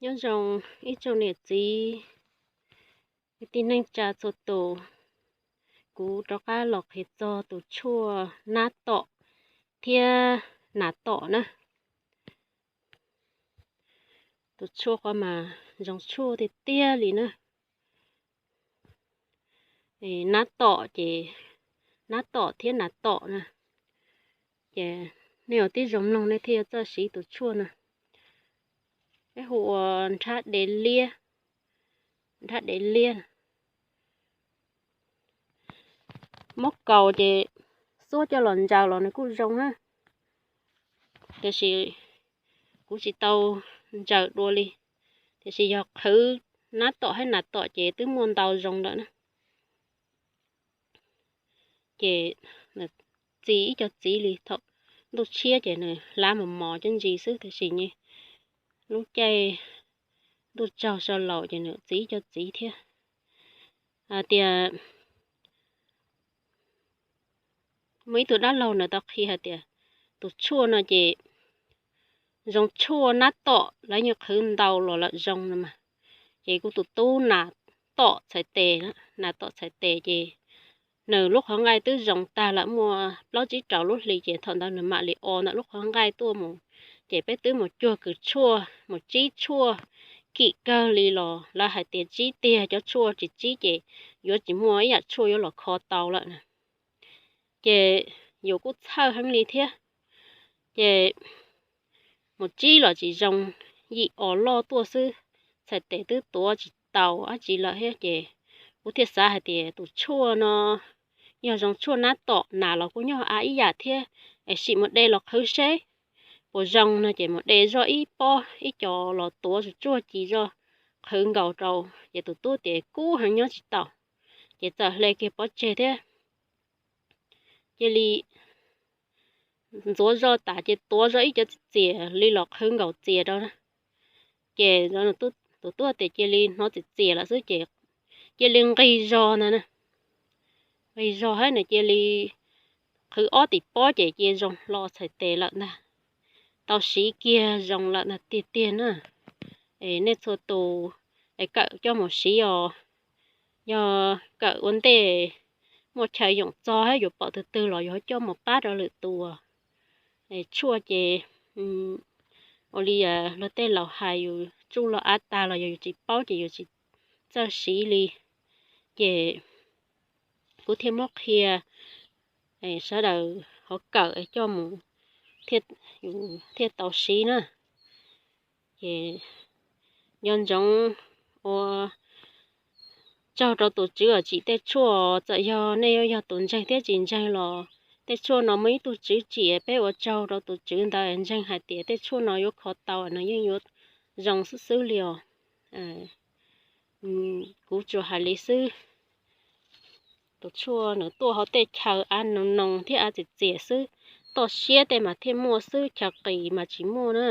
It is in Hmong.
Nyob zoo ib tsoom niam txiv kwv tij neej tsa txhua tus, kuv rov qab los qhia txog tus tshuaj nab tom thiab nas tom na. Tus tshuaj qhov mas zoo tshuaj tiag tiag li na. Nab tom ces, nab tom thiab nas tom na, ces nej ua tib zoo mloog nej thiaj yuav txawj siv tus tshuaj no. Peb hu ua nrhab dev liab, nrhab dev liab. Muab kaus ces xuab coj los ntsaws los nws kuj zoo na, tiam sis kuv tsis tau ntsaws dua li. Tiam sis yog qhwv nab tom thiab nas tom ces twb muaj ntau zoo lawm na. Ces nws txi ib co txiv li thaum ntuj tshiab ces nws hlab mos mos cov ntsis xwb, tiam sis lub caij ntuj tsaug so laus ces nws txi ib co txiv thiab. Hais tias muaj ib tug dab laug nws tau qhia hais tias tus tshuaj no ces zoo tshuaj nab tom, lawv yeej qhwv ntau los lawm zoo no mas. Ces kuv tus tub nas tom txhais tes, nas tom txhais tes ces nws lub qhov nqaij twb zoo tag lawm, muaj plaub tsib rau lub hli ces thaum ntawd nws mam li o ntawm lub qhov nqaij tuaj mus. Ces peb twb mus cuag kws tshuaj, mus tsib tshuaj kim kawg li los lawv hais tias tsib tiag, cov tshuaj tsis tsib ces yuav tsis muaj ib yam tshuaj yuav los kho tau lawm na. Ces yus kuj txhawj heev li thiab. Ces mus tsib los tsis zoo, yim os loj tuaj xwb, txhais tes twb tuav tsis tau dab tsi lawm thiab. Ces kuv thiaj xav hais tias tus tshuaj no yog zoo tshuaj nab tom, nas los kuj nyob av ib yam thiab, es sim mus de los qhwv seb puas zoo no. Ces mus de zoj ib pob ib co los tuav tsuag tsuag ci zoj qhwv nkaus rau, ces tus tub tias kub heev nyob tsis tau, ces txawm hle kiag pov tseg thiab. Cia li ntxuav zoj tas ces tuav zoj ib co txias txias li los qhwv nkaus txias rau na. Ces tus tub tias cia li hnov txias txias lawm xwb ces cia li nqis zog ntag na. Nqis zog thiab nws cia li qhwv ob tim pob ces cia zoo hlo txhais tes lawm ntag. Tau siv kiag zoo lawm ntag tiag tiag na. Es nej txhua tus es kawm coj mus siv os. Yog kawm ua ntej muaj chaw yoom txog thiab yuav pom twg twg los yuav coj mus pab rau lwm tus. Es tshuaj ces ua li luag tej laus hais, yus tsuj log av tag los yog yus tsis paub ces yus tsis txawj siv li. Ces kuv thiaj muab qhia sawv daws ho kawm coj mus thiaj tau siv na. Ces nco ntsoov ua tsaug rau tus Tswv uas tsim tej tshuaj, txawm yog nej yuav yog tus ntseeg thiab tsis ntseeg los tej tshuaj no muaj ib tug Tswv tsim, peb ua tsaug rau tus Tswv ntawd, ntseeg hais tias tej tshuaj no yuav kho tau, nws yeej yuav zoo xwb xwb li os. Kuv tsuas hais li xwb. Tus tshuaj nws tuaj hauv tej chaw av noog noog thiab av txias txias xwb, toj siab tej mas thiaj muaj xwb, chaw qis mas tsis muaj na.